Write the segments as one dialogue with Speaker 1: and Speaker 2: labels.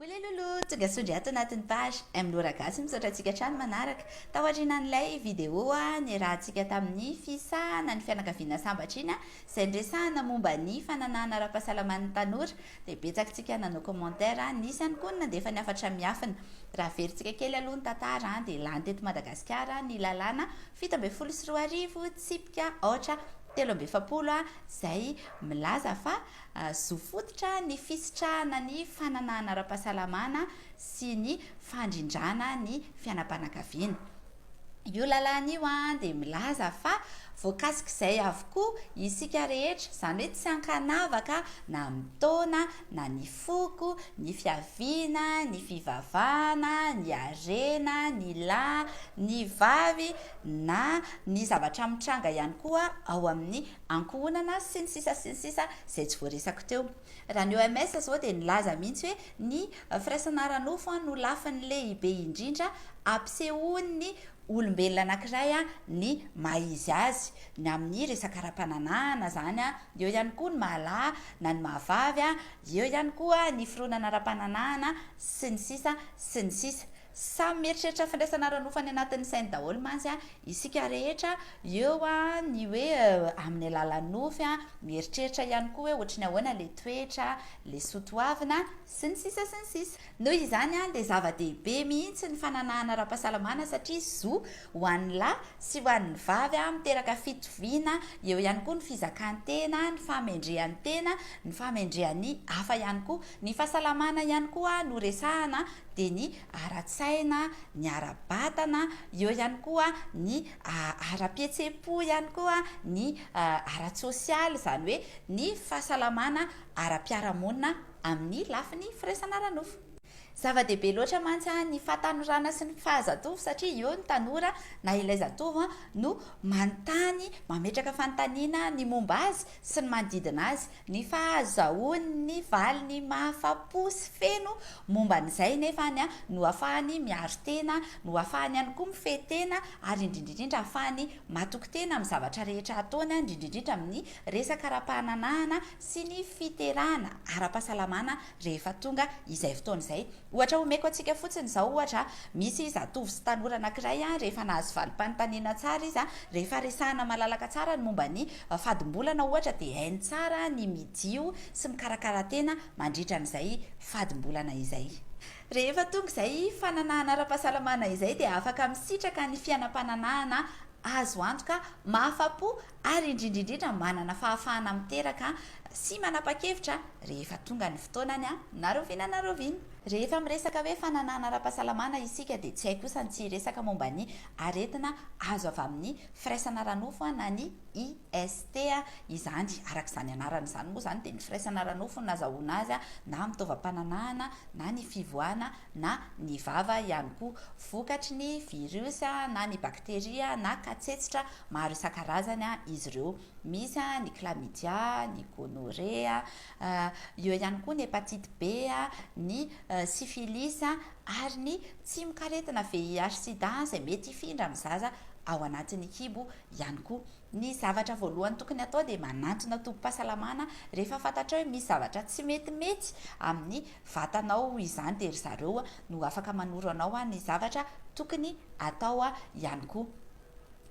Speaker 1: Coucou les loulous, tonga soa indray ato anatin'ny page M Lora Gasy, misaotra antsika hatrany manaraka. Tao aorianan'ilay vidéo niarahantsika tamin'ny fisahana ny fianakaviana sambatra iny izay niresahana momba ny fananahana ara-pahasalaman'ny tanora dia betsaka tsika nanao commentaire, nisy ihany koa ny nandefa ny hafatra miafina. Raha averintsika kely aloha ny tantara dia lany teto Madagasikara ny lalàna 2017 tsipika aotra 43 izay milaza fa Zo fototra ny fisitrahana ny fananahana ara-pahasalamana sy ny fandrindrana ny fiainam-panakaviana. Io lalàna io dia milaza fa voakasik'izay avokoa isika rehetra, izany hoe tsy ankanavaka na amin'ny taona, na ny foko, ny fiaviana, ny fivavahana, ny harena, ny lahy, ny vavy, na ny zavatra mitranga ihany koa ao amin'ny ankohonana sy ny sisa sy ny sisa izay tsy voaresako teo. Raha ny OMS izao dia nilaza mihitsy hoe ny firaisana ara-nofo no lafiny lehibe indrindra ampisehoan'ny olombelona anankiray ny maha izy azy, ny amin'ny resaka ara-pananahana izany, eo ihany koa ny maha lahy na ny maha vavy, eo ihany koa ny fironana ara-pananahana sy ny sisa sy ny sisa. Samy mieritreritra fandraisana ara-nofo any anatin'ny sainy daholo mantsy isika rehetra, eo ny hoe amin'ny alalan'ny nofy, mieritreritra ihany koa hoe ohatry ny ahoana ilay toetra, ilay soa toavina, sy ny sisa sy ny sisa. Noho izany dia zava-dehibe mihitsy ny fananahana ara-pahasalamana satria zo ho an'ny lahy sy ho an'ny vavy, miteraka fitoviana, eo ihany koa ny fizakan-tena, ny fahamendrehan-tena, ny fahamendrehan'ny hafa ihany koa. Ny fahasalamana ihany koa no resahana dia ny ara-tsaina, ny ara-batana, eo ihany koa ny ara-pihetseham-po ihany koa, ny ara-tsosialy, izany hoe ny fahasalamana ara-piarahamonina amin'ny lafiny firaisana ara-nofo. Zava-dehibe loatra mantsy ny fahatanorana sy ny fahazatovo satria eo ny tanora na ilay zatovo no manontany, mametraka fanontaniana ny momba azy sy ny manodidina azy. Ny fahazahoany ny valiny mahafa-po sy feno momba an'izay nefa any no ahafahany miaro tena, no ahafahany ihany koa mifehy tena ary indrindra indrindra ahafahany matoky tena amin'ny zavatra rehetra ataony, indrindra indrindra amin'ny resaka ara-pahananahana sy ny fiterahana ara-pahasalamana rehefa tonga izay fotoana izay. Ohatra omeko antsika fotsiny izao ohatra, misy zatovo sy tanora anankiray rehefa nahazo valim-panontaniana tsara izy, rehefa resahana malalaka tsara ny momba ny fadimbolana ohatra dia hainy tsara ny midio sy mikarakara tena mandritra an'izay fadimbolana izay. Rehefa tonga izay fananahana ara-pahasalamana izay dia afaka misitraka ny fiainam-pananahana azo antoka, mahafa-po ary indrindra indrindra manana fahafahana miteraka sy manapa-kevitra rehefa tonga ny fotoanany na rahoviana na rahoviana. Rehefa miresaka hoe fananahana ara-pahasalamana isika dia tsy hay kosa ny tsy hiresaka momba ny aretina azo avy amin'ny firaisana ara-nofo na ny IST izany. Araka izany anarana izany moa izany dia ny firaisana ara-nofo no nazahoana azy na amin'ny taovam-pananahana na ny fivoahana na ny vava ihany koa vokatry ny virus na ny bakteria na katsetsitra maro isan-karazany izy ireo. Misy ny chlamydia, ny gonorrhea, eo ihany koa ny hepatite B, ny syphilis ary ny tsimokaretina VIH sida izay mety hifindra amin'ny zaza ao anatin'ny kibo ihany koa. Ny zavatra voalohany tokony atao dia manantona tobim-pahasalamana rehefa fantatrao hoe misy zavatra tsy metimety amin'ny vatanao izany dia ry zareo no afaka manoro anao ny zavatra tokony atao ihany koa.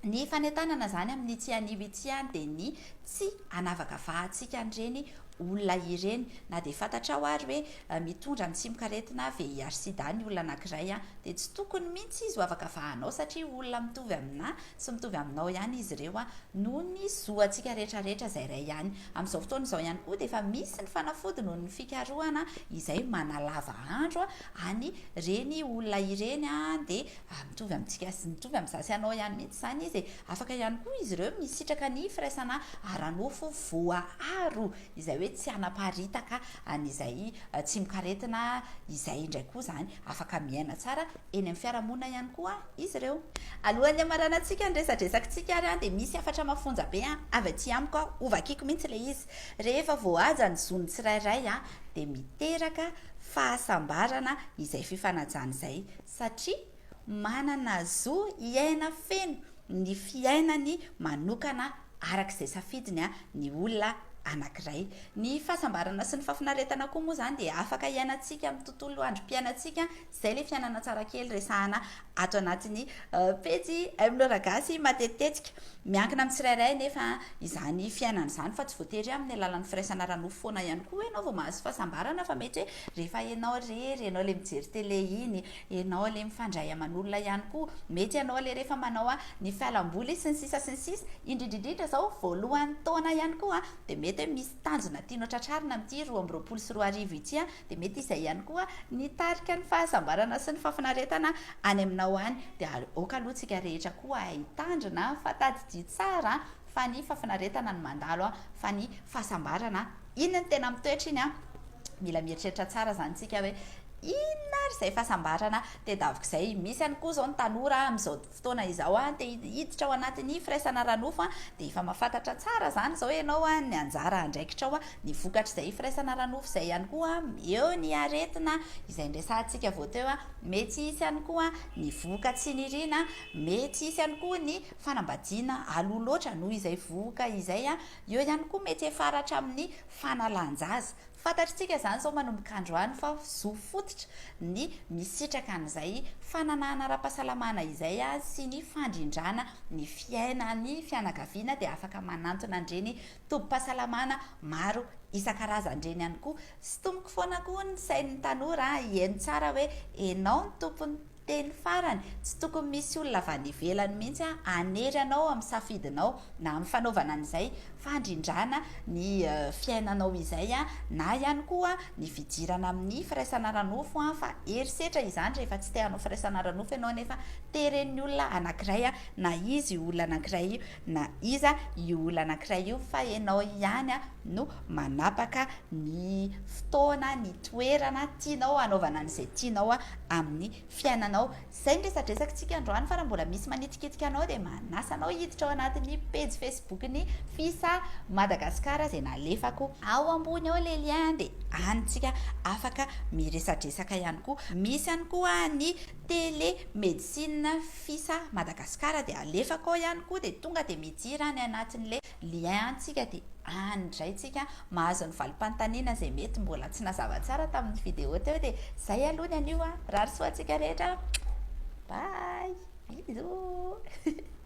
Speaker 1: Ny fanentanana izany amin'ity anio ity dia ny tsy hanavakavahantsika an'ireny olona ireny. Na dia fantatrao ary hoe mitondra ny tsimokaretina VIH sida ny olona anankiray dia tsy tokony mihitsy izy ho avakavahanao satria olona mitovy aminà sy mitovy aminao ihany izy ireo noho ny zo antsika rehetra rehetra izay iray ihany. Amin'izao fotoana izao ihany koa dia efa misy ny fanafody noho ny fikarohana izay manalava andro any ireny olona ireny dia mitovy amintsika sy mitovy amin'izaho sy ianao ihany mihitsy izany izy e. Afaka ihany koa izy ireo misitraka ny firaisana ara-nofo voaaro izay hoe tsy hanaparitaka an'izay tsimokaretina izay indray koa izany. Afaka miaina tsara eny amin'ny fiarahamonina ihany koa izy ireo. Alohan'ny hamaranantsika ny resadresakitsika ary dia misy hafatra mafonja be avy aty amiko, hovakiko mihitsy ilay izy. Rehefa voahaja ny zon'ny tsirairay dia miteraka fahasambarana izay fifanajana izay satria manana zo hiaina feno ny fiainany manokana araka izay safidiny ny olona. anankiray. Ny fahasambarana sy ny fahafinaretana koa moa izany dia afaka iainantsika amin'ny tontolo androm-piainantsika, izay ilay fiainana tsara kely resahana ato anatin'ny pejy Aimlora Gasy matetitetika. Miankina amin'ny tsirairay nefa izany fiainana izany fa tsy voatery amin'ny alalan'ny firaisana ara-nofo foana ihany koa ianao vao mahazo fahasambarana fa mety hoe rehefa ianao irery, ianao ilay mijery télé iny, ianao ilay mifandray aman'olona ihany koa, mety ianao ilay rehefa manao ny fialamboly sy ny sisa sy ny sisa, indrindra indrindra izao voalohan'ny taona ihany koa dia mety hoe misy tanjona tianao tratrarina amin'ity 2022 ity dia mety izay ihany koa nitarika ny fahasambarana sy ny fahafinaretana any aminao any dia aoka aloha tsika rehetra koa hitandrina fa tadidio tsara fa ny fahafinaretana no mandalo fa ny fahasambarana iny no tena mitoetra iny an! Mila mieritreritra tsara izany tsika hoe inona ary izay fahasambarana tedaviko izay? Misy ihany koa izao ny tanora amin'izao fotoana izao te hiditra ao anatin'ny firaisana ara-nofo dia efa mahafantatra tsara izany izao ianao ny anjara andraikitrao, ny vokatr'izay firaisana ara-nofo izay ihany koa, eo ny aretina izay niresahantsika vao teo, mety hisy ihany koa ny vohoka tsy niriana, mety hisy ihany koa ny fanambadiana aloha loatra noho izay vohoka izay, eo ihany koa mety hiafara hatramin'ny fanalan-jaza. Fantatr'tsika izany izao manomboka androany fa zo fototra ny misitraka an'izay fananahana ara-pahasalamana izay sy ny fandrindrana ny fiainan'ny fianakaviana dia afaka manantona an'ireny tobim-pahasalamana maro isan-karazany ireny ihany koa. Sintomiko foana koa ny sain'ny tanora hihaino tsara hoe enao no tompon'ny teny farany, tsy tokony misy olona avy any ivelany mihitsy hanery anao amin'ny safidinao na amin'ny fanaovana an'izay fandrindrana ny fiainanao izay na ihany koa ny fidirana amin'ny firaisana ara-nofo fa herisetra izany rehefa tsy te hanao firaisana ara-nofo ianao nefa teren'ny olona anankiray na iza io olona anankiray io na iza io olona anankiray io fa ianao ihany no manapaka ny fotoana, ny toerana tianao hanaovana an'izay tianao amin'ny fiainanao. Izay ny resadresakitsika androany fa raha mbola misy manitikitika anao dia manasa anao hiditra ao anatin'ny pejy Facebook-n'ny Fisa Madagascar izay nalefako ao ambony ao ilay lien dia any tsika afaka miresadresaka ihany koa. Misy ihany koa ny tele medecine Fisa Madagascar dia alefako ao ihany koa dia tonga dia midira any anatin'ilay lien any tsika dia any indray tsika mahazo ny valim-panontaniana izay mety mbola tsy nazava tsara tamin'ny vidéo teo dia izay aloha ny anio a! Rary soa antsika rehetra! Bye! Bisous!